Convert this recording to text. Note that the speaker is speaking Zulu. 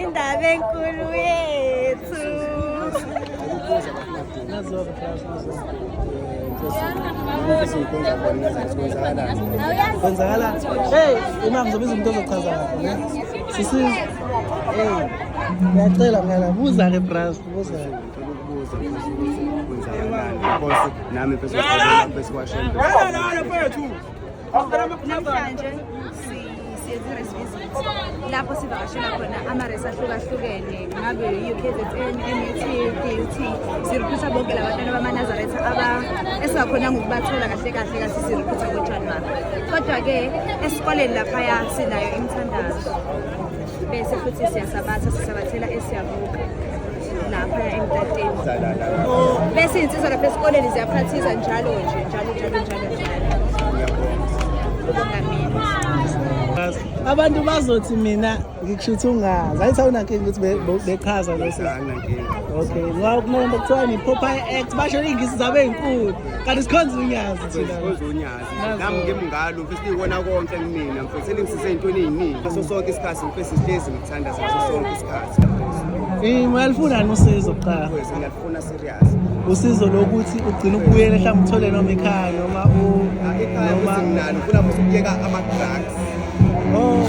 Indaba enkulu yethu. Kwenzakala. Hey, uma ngizobiza umuntu ozochaza kahle, ne? Sisi. Hey. Ngiyacela mngana, buza ke bras, buza. Ukubuza ukuthi kwenzakalani because nami mfethu mfethu kwashembe. Namhlanje siyenze i-race visit lapho sivakashela khona ama-race ahlukahlukene, ngabe i-UKZN, MUT, DUT. Sirecruitha bonke labantwana bamaNazaretha aba esingakhonanga ukubathola kahle kahle kasi sirecruitha ngoJanuwari. Kodwa-ke esikoleni laphaya sinayo imithandazo, bese futhi siyasabatha, sisabathela esiyavuka laphaya emtateni, bese iy'nsizwa lapha esikoleni ziyapractice njalo nje, njalo njalo njalo njalo. Kubonga mina. Abantu bazothi mina ngikushutha ungazi. Ayithi awunankinga ukuthi bechaza lo sisi. Anginankinga. Okay, ngoba kunento kuthiwa ni-Popeye Act, basho iy'ngisi zabo ey'nkulu. Kanti sikhonza unyazi thina. Sikhonza unyazi. Nazo. Nami ngimngalo mfethu, ngibona konke kumina mfethu, selingisize ey'ntweni ey'ningi ngaso sonke isikhathi mfethu, sihlezi ngithandaza ngaso sonke isikhathi mfethu. Eh, uyalifuna usizo kuqala? Mfethu, ngiyalifuna serious. Usizo lokuthi ugcine ukubuyela mhlawumbe uthole noma ikhaya noma u Ah, ikhaya noma futhi nginalo, ngifuna futhi ukuyeka ama-drugs. Oh.